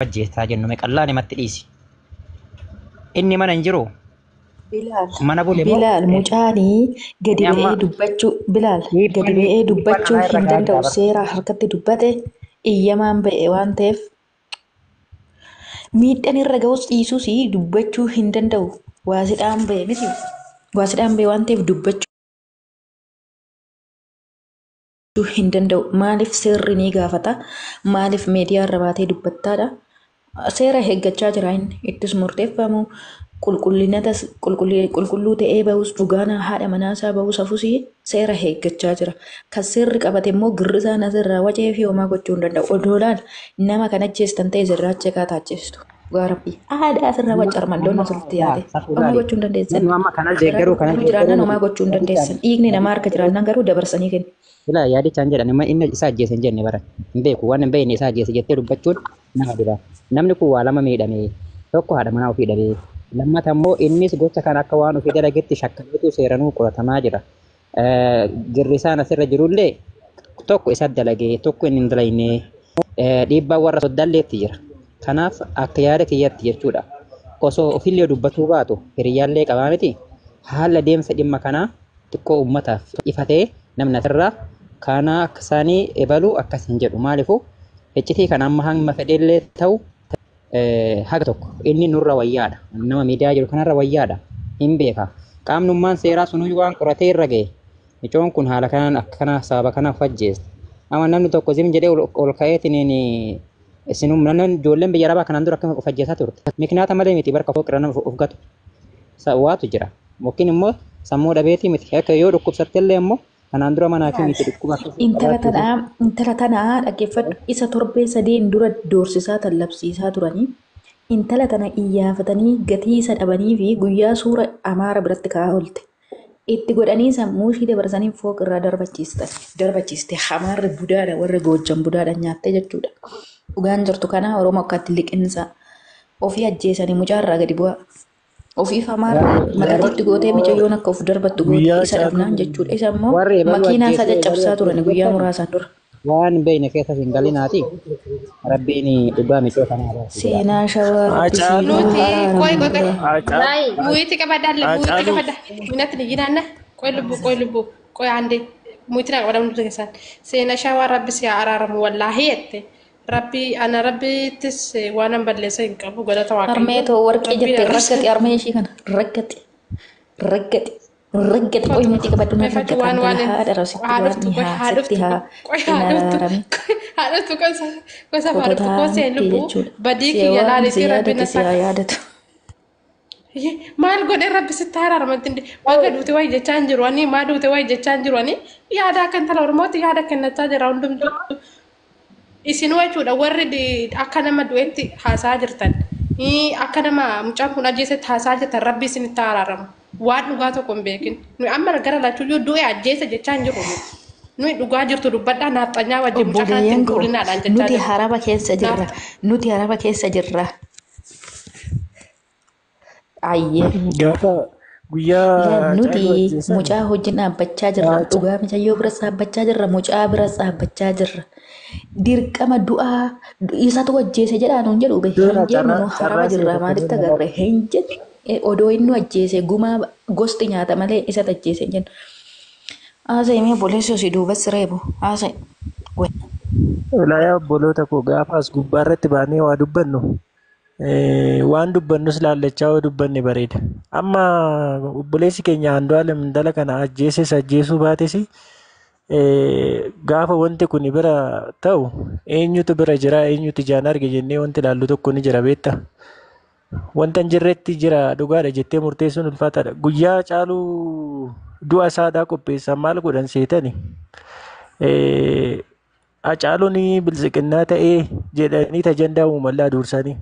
Ajjeestaa jennu meeqallaa namatti dhiisi. Inni mana hin jiru. Bilaal, Mana bule moo? Bilaal mucaanii gadi Inni amma ba'ee dubbachuu Bilaal gadi dhiibbaan ba'ee dhiibbaan dubbachuu alaa irra hin gahaa danda'u jira bara. seera harkatti dubbate iyyamaan ba'e waan ta'eef miidhaan irra ga'us dhiisus dubbachuu hin danda'u waasidhaan ba'e miti waasidhaan ba'e waan ta'eef dubbachuu hin danda'u. Maaliif seerri ni gaafata? Maaliif miidiyaa irra baatee dubbattaadha? Seera eeggachaa jira inni ittis murteeffamu qulqulluu ta'ee bahus dhugaan haadha manaasaa bahus hafus seera eeggachaa jira. Kan seerri qabate immoo girrisaan asirraa wacee fi homaa gochuu hin danda'u. Odoo laal nama kan ajjeestan ta'e zirraacha qaataa ajjeestu. Dhugaa rabbii aadaa asirraa Amma wacarmalloon amma asirratti yaa yaate safuu homaa laali. gochuu hin dandeessan. Namni amma kanas Karaa deeggaruu kanas qulqulluu jiraannaan deeggaruu homaa miti. gochuu hin Yaadichaan dandeessan. Dhiigni namaa harka yaadichaan jiraannaan garuu dabarsanii kennu. Ilaa yaadichaan jedhan amma inni isa ajjeese hin jenne bara. Hin beeku waan hin beekne isa ajjeese jettee dubbachuun nama dhiba. Namni kun waa lama miidhame. Tokko haadha manaa ofii dhabee. Lammata immoo innis gocha kana akka waan ofii dalagetti shakkameetu seeranuu qoratamaa jira. Girrisaan asirra jirullee tokko isa dalagee tokko inni hin dalagne dhiibbaa warra soddaalleetti jira. Kanaaf akka yaada kiyyatti jechuudha. Osoo ofillee dubbatuu baatu hiriyyaallee qabaa miti haala deemsa dhimma kanaa xiqqoo uummataaf ifatee namni asirraa kana akka isaanii ebaluu akkas hin jedhu. Maaliifuu iccitii kana amma hamma fedhellee ta'u haga tokko inni nurra wayyaadha. Nama miidiyaa jiru kanarra wayyaadha. Hin beeka. Qaamnummaan seeraa sunuu waan qoratee irra ga'e. Micoon kun haala kanaan akkana sababa kanaaf ajjeeste. Amma namni tokko zim jedhee ol ka'eetiin isinum namni ijoolleen biyya arabaa kanaan dura akkama of ajjeesaa turte. Miknaata malee miti barka fooqirra nama of gatu. Waatu jira. Yookiin immoo sammuu dhabeetii miti. Akka yoo dhukkubsatte illee immoo kanaan dura manaa fi miti dhukkuba akkasii Intala qabaachuu fi tanaa intala tanaa dhaggeeffadhu isa torbee sadeen dura doorsisaa tallabsiisaa turanii intala tana iyyaafatanii gatii isa dhabanii fi guyyaa suura Amaara biratti kaa'aa oolte. Itti godhanii sammuu ishii dabarsanii fooq irraa darbachiiste Amaarri budaadha warri Goojjan budaadha nyaattee jechuudha. Dhugaan jirtu kana Oromoo akkatti liqinsa ofii ajjeesanii mucaarraa gadi bu'aa. Ofiif Amaarri maqatiitti gootee micayyoon akka of darbattu goote Guyyaa isa dhabnaan caaluu jechuudha. Isa immoo warri ebaluu makiinaa isaa ajjeesee ebaluu caccabsaa ajjeese turan guyyaa jettan muraasaan dura. waan hin beekne keessa hin galinaati. Rabbiin dhugaa micoo kanaa baasu jira. Seenaa shawaa rabbi siif Hacaaluu haa Nuti qoy araaramu qoy qoy. dhugaa. Hacaaluu Muyitti qabadha muyitti Hacaaluu qabadha. Minatti ni jiraanna. Qoy lubbu qoy lubbu qoy ande muyitti na qabadha hundumti keessaan. Seenaa shawaa rabbi si haa araaramu wallaahi jette. Rabbi ana rabbittis waan an balleessa hin qabu galata Harmee waaqayyo. too warqii Rabbiin jette arras. raggati harmee ishii kana raggati raggati raggati qoy Kootu muyitti qabadhu na meeffachu raggatan waan tala waan haadha rasitti haa waan dhuftu ni qoy haa haa sitti dhuftu haa qoy hin haa dhuftu araarami. haa dhuftu qoy qoy safa haa dhuftu Kototaa koo seen miti lubbu jechuudha. badii Si kiyya waan si laalitii rabbi yaadatu na si haa saka. yaadatu. Maal godhee rabbi sitti araaramatti baga duute wayi jechaa hin jiru ani maa duute wayi jechaa hin jiru ani yaada akka intala Oromooti yaada kennachaa jira hundumtuu. Isin jechuudha warri akka nama du'etti haasaa jirtan akka nama mucaan kun ajjeesetti haasaa jirtan rabbi isinitti araaramu waan dhugaa tokko hin beekin. Nuyi amma gara lachuyyuu du'e ajjeese jechaa hin jirru. Nuyi dhugaa jirtu dubbadhaa naafxanyaa wajjin mucaa kanatti Obboleeyyan hin koo duulinaadhaan jechaa nuti jirru. haraba keessa jirra. Naafxa. Nuti haraba keessa jirra. Ayyee. gaafa guyyaa Laal nuti Hacaaluu ajjeesan mucaa wajjin dhaabbachaa jirra. Dhugaa mucayyoo biras dhaabbachaa jirra. Mucaa biras dhaabbachaa jirra. Dirqama du'aa isatu ajjeese jedhaa nuun jedhu be Doona hin jennu carraa nu haraba carraa see jirra tokko maalitti deema agarre hin jennu. Odoo inni ajjeese gumaa gosti nyaata malee isatu ajjeese hin jennu. Haasa'e mee obboleessi osii duubas reebu haasa'e. Ulaayaa obboloota koo gaafa as gubbaa irratti baanee waa dubbannu waan dubbannus laallachaa yoo dubbanne bareeda. Amma obboleessi keenya Andu'aalem intala kana ajjeeses ajjeesuu baates gaafa wanti kun bira ta'u eenyutu bira jira eenyutu ijaan arge jennee wanti ilaallu tokko ni jira beektaa. Wanta hin jirretti jira dhugaadha jettee murteessuun ulfaataadha. Guyyaa caaluu du'a isaadhaa qopheessan maal godhan seetani? Hacaaluun bilisiqinnaa ta'ee jedhanii tajandaa uumallaa dursanii.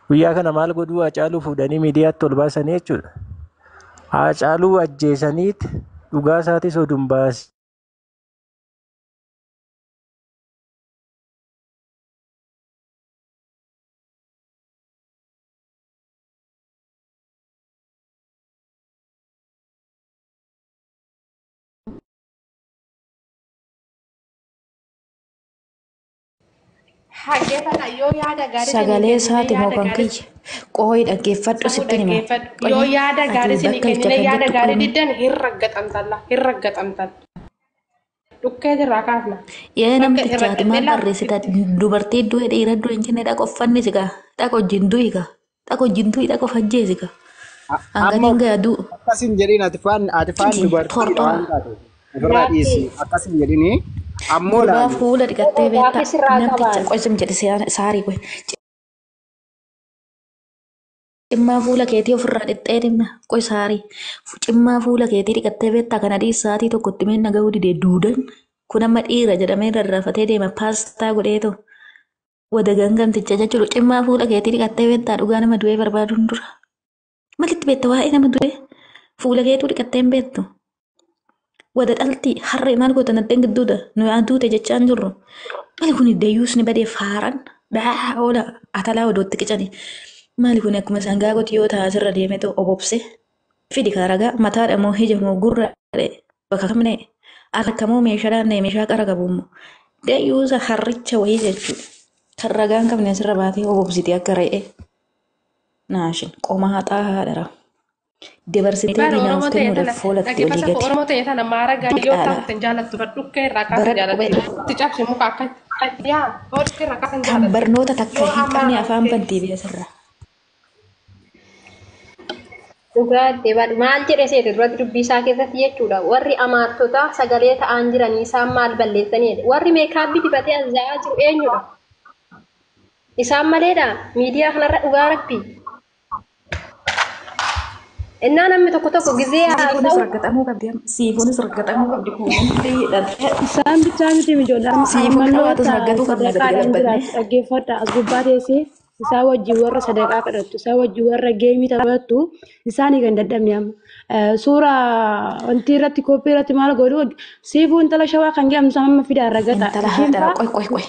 Guyyaa kana maal godhuu Hacaaluu fuudhanii miidiyaatti ol baasanii jechuudha. Hacaaluu ajjeesaniit dhugaa isaatis oduun baas. Dhaggeeffadha yoo yaada gaarii isinii Sagalee kennine isaati moo yaada kan gaarii kiyya? Qooyi dhaggeeffadhu sammuu sitti hima. dhaggeeffadhu. Yoo Qoyi yaada ati gaarii isinii bakka kennine kan yaada jettu gaarii qoyme. diddan hin raggaxamtalla hin raggaxamtan. Dhukkee irraa kaafna. Yee Bakka hin namtichaati raggaxne maal laa. barreessita? Dubartii du'e dhiira du'e hin jenne dhaqa uffanni sigaa. Dhaqa wajjin du'i gaa. Dhaqa wajjin du'i dhaqa of ajjeesi gaa. Amma Hangatiin gaa du'u. akkas hin jedhin ati faan ati faan dubartiidha Tortora. waan taateef ofirraa dhiisi akkas hin jedhini ammoo Gurbaa laali fuula dhiqattee beektaa Gaafii sirraa namticha qabaan. qoysim jedhe saarii qoy. Cimmaa fuula keetii ofirraa dhixxee dhimma qoy saarii. Cimmaa fuula keetii dhiqattee beektaa kana dhiis sa'aatii tokkotti mee nagahuu didee duudan kun amma dhiira jedhamee rarraafatee deema paastaa godheetoo. Wada gangamticha jechuudha. Cimmaa fuula keetii dhiqattee beektaa dhugaa nama du'ee barbaaduun dura. Malitti beekta waa'ee nama du'ee? Fuula keetuu dhiqattee hin beektu. Wada dhalti harree maal goota nadheen gidduudha. Nu duute jechaa hin jirru. Maali kun dayyuus ni badee faaran baa oola atalaa odootti qicani. Maali kun akkuma sangaa qotiyyoo ta'a asirra deemee ta'u obobse. Fidi kaaragaa mataadha moo ija moo gurra bakka kamne harka moo meeshaadhaan meeshaa qara qabu immoo. Dayyuusa harricha wayii jechuudha. Kan ragaan qabne asirra baatee obobsite akka re'ee. Naashin qoma haxaa haadhara. Dabarsitee Bara diinaaf Oromoo ta'e tana kennuudhaaf foolatti olii dhaggeeffata gadi. Oromoo ta'e tana maara gaarii yoo Diqaalaa. taate hin jaalattu dhukkee irraa kaasan Bara jaalatti. qubee Itti cabsi muka akka yaa yoo dhukkee irraa kaasan kan jaalatti. barnoota takka Yoo hin qabne amma afaan bantii biyya Dhugaa deebaadhu. Maal jedhe seete duratti dubbii isaa keessatti jechuudha. Warri amaartota sagalee ta'an jiranii isaan maal balleessanidha. Warri meekaappii dibatee as ja'aa jiru eenyudha? Isaan maleedha. Miidiyaa kanarra dhugaa rabbi. Innaa namni tokko tokko gizee Siifuunis haasa'u raggaxamuu qabdi. Siifuunis raggaxamuu qabdi. Kuuwwan hidhattee. Isaan bichaa miti ijoollee Siifuun armalloota qabaatu raggatuu qabna gadi sadaqaadhaan gabbanne. jiraatu dhaggeeffadha. As gubbaa teessee isaa wajjin warra sadaqaa kadhattu, isaa wajjin warra geemii taphattu isaanii kan dadhabne amma. Suuraa wanti irratti kooppii irratti maal godhu siifuu intala shawaa kan jedhamtu amma fidaa ragata. Intala Ishiin haadha faa qoy qoy qoy.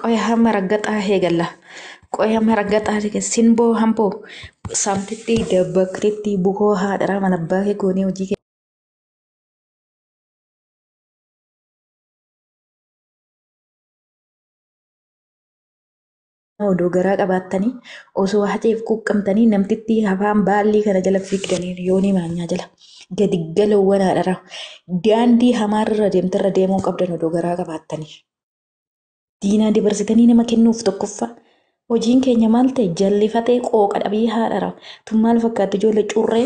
Qoy hamma raggaxaa eegalla. Qoy hamma raggaxaa eegalla. Sinboo hamboo saamtitti dabbakritti bukoo haadharaa mana abbaa kee goonee hojii kee. Odoo garaa qabaattanii osoo haceef quuqqamtanii namtitti afaan baallii kana jala fiigdanii yoonii maanyaa jala gadi galoowwan haadharaa daandii hamaarra deemtarra deemuu qabdan odoo garaa qabaattanii. Diinaa dabarsitanii nama kennuuf tokkoffaa. Hojiin keenya maal ta'e jallifatee qooqa dhabii haadhara. Tun maal fakkaatti ijoollee curree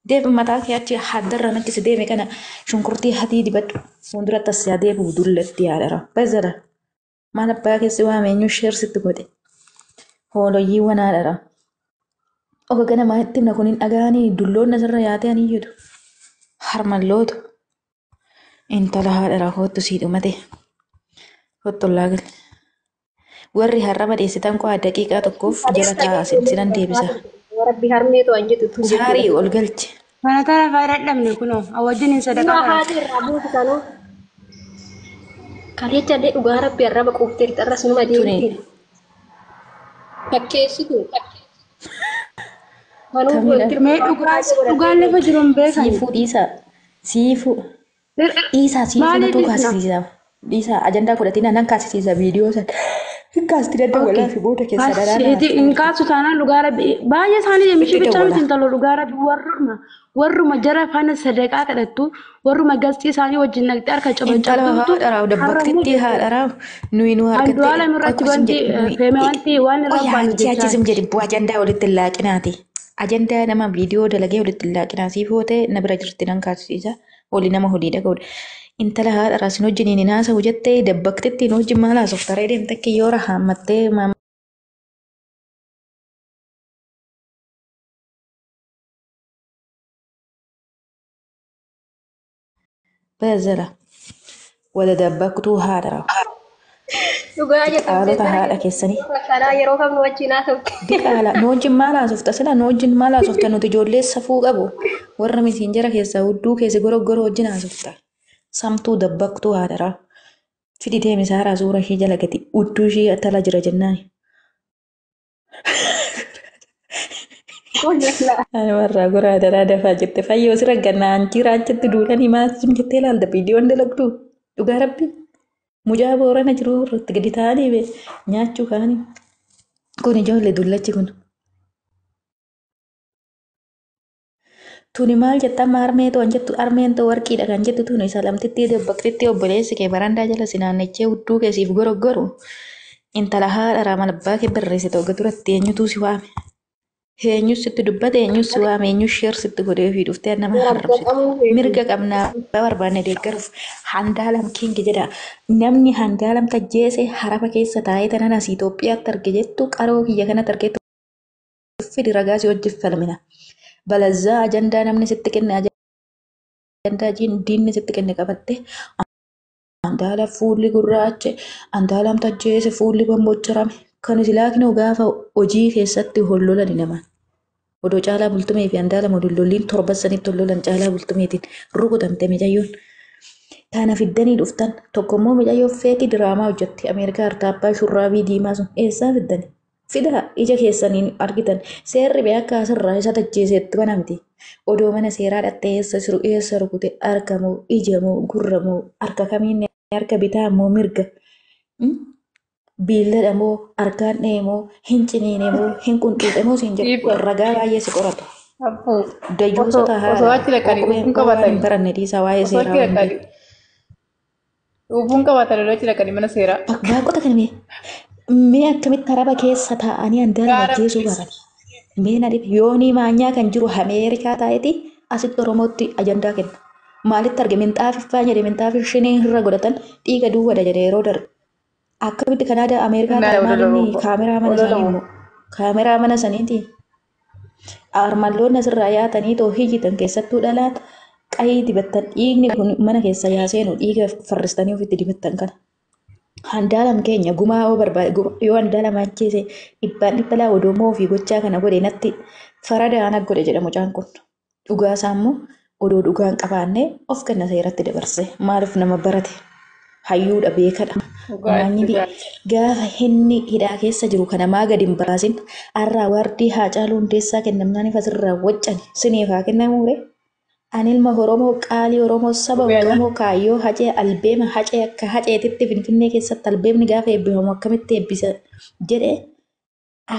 deebi mataa kee achi haddarra achi si deeme kana shunkurtii hatii dibadhu fuulduratti as yaa deebi'u dullatti haadhara. Bazzara maal abbaa keessi waame eenyu sheersitti godhe hoolooyyiiwwan haadhara. Oga ganamaa itti himna kun hin dhaga'anii dulloonni asirra yaatee ani iyyatu. Harmalloota intala haadhara kootu sii dhumate kottu laagil. Warri har'a dheessitan qo'aa daqiiqaa tokkoof jala taa'aa sinan deebisa. Rabbi harmeetu an jettu tun jechuudha. Saarii ol galche. Kana tana faayidaa dhabne kunoo wajjin hin sadaqaa Dhuma kadhatu. haati irraa buusisanuu. Kareecha illee dhugaa rabbi arraba quufteerti arras numa Tuni deemti. Fakkeessitu. Kanuuf kamidha? wanti Mee dhugaan lafa jiru hin beekani. Siifuu dhiisaa. Siifuu dhiisaa siifuu Maaliif natu dhiisna? kaasisiisa. Dhiisaa ajandaa godhatina nan kaasisiisa viidiyoo sana. Hin kaasti dadda Okay. walaa fi booda keessa daraara Kaasiti hin kaasu taanaan dhugaa rabbi baay'ee isaanii deemishii Itti bichaa miti dawwala. intalo dhugaa rabbi warruma warruma jara faana sadaqaa kadhattu warruma galtii isaanii wajjin naqxee harka Intala cabacabduutu haadharaa har'a immoo dabbaqtitti jechuudha. haadharaa nuyi nu harkatti Andu'aalam irratti qoy wanti jedhe nuyi feeme wanti waan irra qoy baanu achi jechaa achisim jedhe bu'aa ajandaa walitti hin laaqinaati. Ajandaa nama viidiyoo dalagee walitti hin laaqinaa siif yoo ta'e na bira jirti nan kaasisiisa olii nama holii dhaga'uudha. Intala haadharaa sin wajjiniin hin haasa'u jettee dabbaqtitti hin wajjin maal haasofta ree deemte kiyyoora haammattee maama. Bazzala wada dabbaqtuu haadharaa. Dhugaa jettu Diqaalota haadha keessanii. Karaa yeroo kamnu wajjin haasofte. Diqaala nu wajjin maal haasofta sila nu wajjin maal haasofta nuti ijoollee safuu qabu warra misiinjara keessaa hudduu keessa goroggoroo wajjin haasofta. Samtuu dabbaqtuu haadharaa. Fidi deemi saaraa suura ishee jala gadi hudduu ishee tala jira jennaan. Ani warraa gora haadharaa dafaa jette fayyoo si raggannaa anjii raachitti duulanii maal jettee ilaalta viidiyoon dalagduu dhugaa rabbi. Mucaa Boorana jiru irratti gadi ta'anii bee nyaachuu kaanii. Kun ijoollee dullachi kun. Tuni maal jetta amma harmee too jettu harmeen too warqiidha kan jettu tuni isa lamtitti dabbaqxitti obboleessi kee barandaa jala si naannechee hudduu kee siif goroggoru. Intala haadha raamalabbaa kee barreessite hogga duratti eenyutu si waame? Eenyus sitti dubbate eenyus si waame eenyus sheer sitti godhee ofii dhuftee nama harrabsitu. Mirga qabnaa barbaanne deeggaruuf Handaalam King jedha. Namni Handaalam tajjeese haraba keessa taa'ee tanan asii Itoophiyaatti arge jettu qaroo kiyya kanatti argeettu fidi ragaa si wajjin falmina. Balazzaa ajandaa namni sitti kenne ajandaa diinni sitti kenne qabatte Handaalam fuulli gurraache Handaalam tajjeese fuulli bomboccorame kan silaa kinoo gaafa hojii keessatti hollolani namaan. Odoo caalaa bultumee fi Handaalam hollolliin torban sanitti hollolan caalaa bultumeetiin rukutamte micayyoon. Kana fiddanii dhuftan tokko immoo micayyoo feeki diraamaa hojjetti Ameerikaa artaabbaa shurraabii diimaa sun eessaa fiddani? Fidaa ija keessaniin argitan seerri bee akka asirraa isa tajjeesetti banamti. Odoo mana seeraa dhattee eessa jiru eessa rukute harka moo ija moo gurra moo harka kamiin harka bitaa moo mirga? Biilladha moo harkaan dha'e moo hin ciniine moo hin qunxuuxe moo siin jedhu ragaa baay'ee si qoratu. Dayyuusota Osoo haadha achi dhaqanii qoqubeen dhufuun waan hin qabatanii. baranne dhiisaa waa'ee Osoo seeraa achi waan dhaqanii beeku. dhufuun qabatanii odoo achi dhaqanii mana seeraa. Baaqota kana mee mee akkamitti araba keessa taa'anii Handaalam Gaara ajjeesuu bilis. baran? Mee na dhibe yoonii maanyaa kan jiru Ameerikaa taa'eeti asitti Oromootti ajandaa kenna. Maalitti arge minxaafi jedhe minxaafi shinee irra godhatan dhiiga duwwadha jedhe yeroo darbe. Akkamitti Kanaadaa Ameerikaa Naa taa'e maal ololoo inni kaameraa mana ololoo. sanii immoo kaameraa mana saniiti. Armalloonni asirraa yaatanii too hiyyitan keessattuu dhalaan qayii dibattan dhiigni kun mana keessa yaaseenu dhiiga farristanii ofitti dibattan kana. Handaalam keenya gumaa yoo barbaade yoo Handaalam ajjeese dhibbaan dhibba laa odoo ofii gochaa kana godhe natti farada ana godhe jedha mucaan kun. Dhugaa isaa immoo odoo dhugaa hin qabaanne of kenna seeratti dabarse maaliif nama barate hayyuudha beekadha. Maanyi gaafa inni hidhaa keessa jiru kana maa gadi hin baasin har'aa waardii Haacaaluu Hundeessaa kennamnaan ifa sirraa waccani siniif haa kennamuure. Ani ilma Oromoo qaalii Oromoo saba Oromoo kaayyoo hacee albeema hacee akka haceetitti Finfinnee keessatti albeemni gaafa eebbifamu akkamitti eebbisa jedhee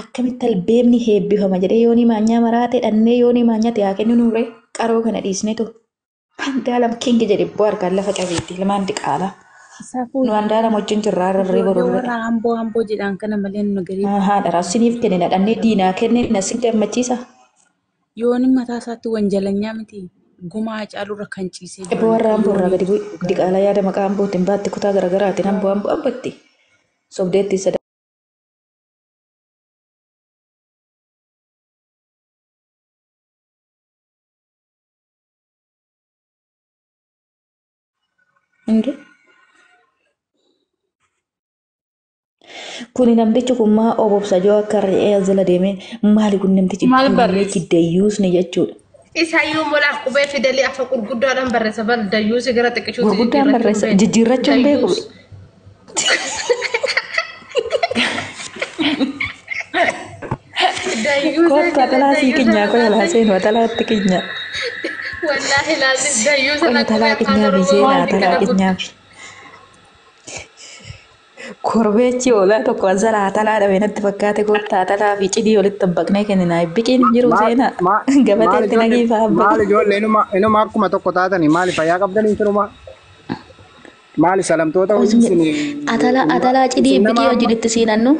akkamitti albeemni eebbifama jedhee yoonii maanyaa maraate dhannee yoonii maanyaatti haa kenninuure qaroo kana dhiisnetu. Handaalam King jedhe ibboo harkaan lafa qabeetti ilmaan diqaalaa. Safuu Nu Handaalam wajjin jirraa rarree ijoollee boruu warra amboo amboo jedhan kana malee nu garii Haadha raasiniif kennina dhannee diinaa kennina sin gammachiisa. yooni mataa isaatti wanjalanyaa miti gumaa Haacaaluurra kan ciisee Ebbo jiru warra amboo irraa yooni gadi bu'i. dhugaa. Diqaalaa yaada maqaa ambootiin baatti kutaa garaagaraatiin amboo amboo ambootti. Sobdeetti sada. Hundi. Kuni namtichi kun maa obobsa joo akka re'ee as jala deemee maali kun namtichi Maal dullachi barreessa? dayyuusni jechuudha. Isayyuu molaa qubee fidelii afaan gurguddaadhaan barreessa bal dayyuusi gara xiqqishuutti Gurguddaan jijjiirrachuun barreessa beeku. jijjiirrachuun beeku. Dayyuus. Dayyuusa Kottu atalaa sii dayyuusa kinyaa qoya mataan laa seenu atalaatti kinyaa. Wallaahi laazim dayyuusa Qoya na qubee atalaa afaan kinyaa fi Oromoo seenaa waan atalaa kana kinyaa fi. Korbeechi hoolaa tokko asala atalaa dhabe natti fakkaate kottu atalaa fi cidii walitti abbaqnee kennina. Biqiin hin jiru seenaa Maal gabateetti ijoollee nagii fa'aa maal abbaqe. ijoollee inuma akkuma tokko taatanii maali fayyaa qabdanii firuma maali salamtoota hojii isin Atalaa atalaa cidii isin nama biqii amma wajjin itti siinannu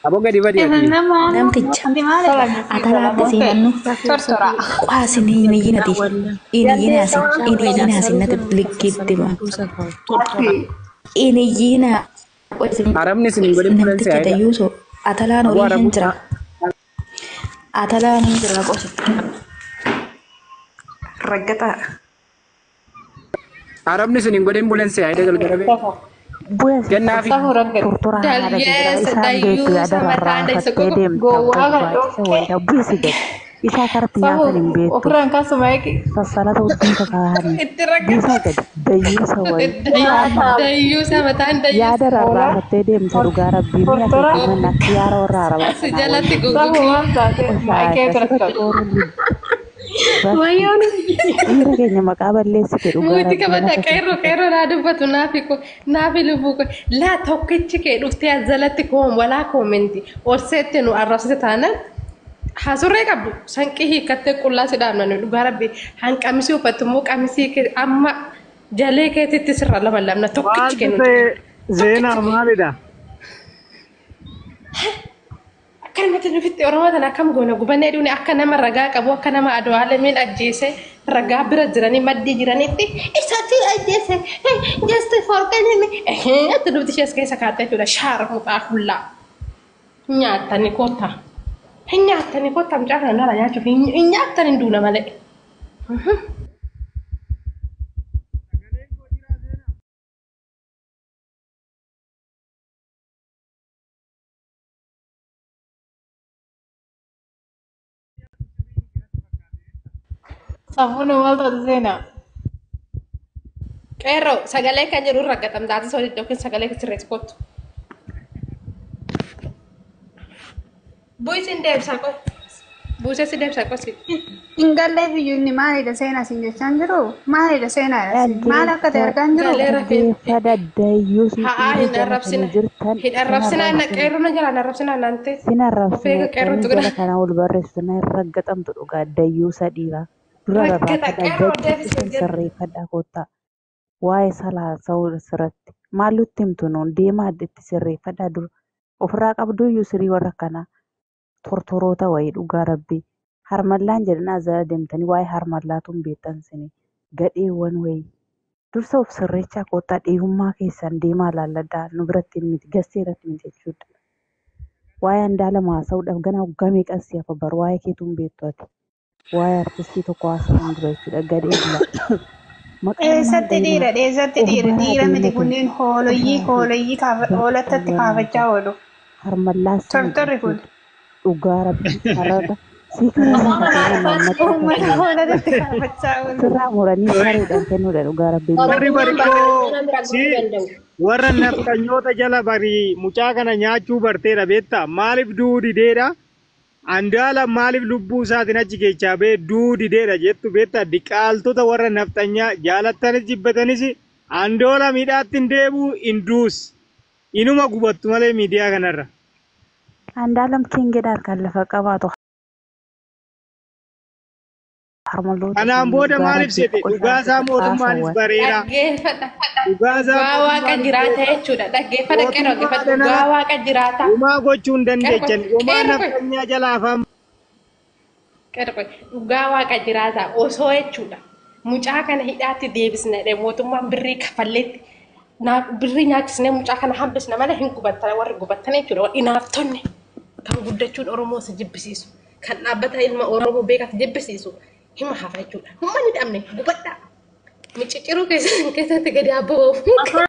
aboo gadi badi ati namticha atalaatti siinannu Tortora. qaasin iniyyinati iniyyinaasi iniyyinaasi natti likkiitti ma iniyyinaa arabni isin hin godhin fulan namticha si'aayidha dayyuuso atalaan aboo horii hin arabu jira atalaan hin jira qosa raggataa arabni isin hin godhin bulan si'aayidha galgala bee Bu'ee kennaafi Safuu raggate. tortora haadha jira Dayyuusa isaan beektu dayyuusa yaada mataan daysa rarraafattee qofa. deemta Gowwaa kana barbaachisa dhoqqee. wayita bu'isi gadi isaa karti Safuu nyaatan hin beektu ofirraan kaasuma eegi. sassalata wajjin kakaahanii Itti raggate. buusaa gadi dayyuusa wayi Dayyuusa mataan dayyuusa. yaada rarraafattee deemta dhugaa rabbii mi'a keetii manna akka yaara warra arabaa Si kanaa jalatti wayya guggubii. oshaa sirratti ooruun Bakki Wayyoon. dhiira keenya maqaa balleessite dhugaa Muti rabbii qabata lafa qeerroo keessa qeerroo naa dubbatu naafi ko naafi lubbuu ko laa tokkichi kee dhuftee as jalatti koom walaa koomenti ol seette nu arrabsite taanaan hasurree qabdu sanqii hiikkattee qullaa si dhaabna nu dhugaa rabbi hanqamisii uffattu immoo qamisii kee amma jalee keetitti sirra lama lamna tokkichi Maaltu kee nu ta'e tokkichi Zeenaa kee maalidha? Akkanumatti nufitti Oromoo tana akkam goona gubannee duune akka nama ragaa qabu akka nama Adwaalamiin ajjeese ragaa bira jiranii maddii jiranitti isatti ajjeese just for kenime atti dubbi ishee as keessa kaatte jechuudha shaara muxaa hullaa nyaattani kottaa hin nyaattani kottaa mucaa kana nara nyaachuuf hin nyaattani hin duuna malee. Safuun maal taate seenaa? Qeerroo sagalee kan jedhu irra gatamtaati soolii yookiin sagalee sirreessi kottu. Bu'isin deemsa qoy. Buusee si deemsa qosi. Hin galleef iyyuu inni maalidha seenaa siin jechaa hin jiru? Maalidha seenaa siin? Maal akka ta'e argaa hin jiru? Galeera fi Dhaggeeffadha Haa dhiirri hin jala kana arrabsina. jirtan Hin sin arrabsina na arrabsine qeerroo na jala hin arrabsina naan ta'e. sin Of arrabsine eega qeerrootu dhiirri jala godha. kana ol barreessu na raggaxamtu dhugaa dayyuusa dhiiraa dura Raggata rarraafadha qeerroo gadi deebisee isin jedhu. sirreeffadha kottaa waa'ee salaasa'uu sirratti maal nutti himtu nuun deemaa itti sirreeffadha dura ofirraa qabduyyuu sirii warra akkanaa tortoroota wayii dhugaa rabbii harmallaan jedhan azala deemtanii waa'ee harmallaatuun beektan sini gadheewwan wayii dursa of sirreechaa kottaa dhiirummaa keessan deemaa laalladhaa nu biratti hin miti gassee irratti miti jechuudha. Waa'ee handaala haasa'uudhaaf gana waggaa meeqan si hafa bar waa'ee keetuun beektu ati. Waa'ee artistii tokko haasa'uun dura jechuudha gadhee bila. Maqaa namaa Eessatti dhayinaa dhiira? Eessatti of dhiira? baraa Dhiira miti deematu kunneen hooloyyii ofirraa hooloyyii hoolattatti battuuwwan kaafachaa oolu. harmallaa sinidha Tortorri kun. jechuudha. Dhugaa rabbi kararra sii kararraa fakkeenyaa mammatti Uummata fakkeenyaa hoolattatti kaafachaa oolu. sirraa muranii sareedhaan kennuudha dhugaa rabbi Warri Oromiyyaan barikoo barreeffama bira si gahuu danda'u. warra nafxanyoota jala barii mucaa kana nyaachuu barteedha beektaa maaliif du'uu dideedha? Andaala maaliif lubbuu isaatiin achi keessaa ba'ee du'uu dideedha jettu beektaa diqaaltota warra nafxanyaa jaalattanis jibbatanis andoola miidhaatti hin deebi'u hin duus inuma gubattu malee miidiyaa kanarra. Handaalam keengedha harkaan lafa qabaatu harmalloota Kanaan isaanii booda dhugaa maaliif rabbii seete dhugaasaa qoshaasota mootummaanis xaasawwan. bareera Dhaggeeffadha. dhugaasaa Dhugaa waaqa mootummaanis jiraata beeka jechuudha. Dhaggeeffadha qeerroo mootummaa dhaggeeffadha. Dhugaa dhanaa waaqa jiraata. homaa gochuu hin Qeerroo dandeechan homaa qeerroo nafxanyaa jala afaan qeerroo dhugaa waaqa jiraata osoo jechuudha. Mucaa kana hidhaatti deebisna jedhee mootummaan birrii kafalleetti birrii nyaachisnee mucaa kana hambisna malee hin gubattan warri gubattan jechuudha. Warri inaaftonni kan guddachuun Oromoo si jibbisiisu kan dhaabbata ilma Oromoo beekaa si jibbisiisu hima hafa jechuudha. Humna ni dhabne gubadhaa. Miciciruu keessatti gadi abbaboo.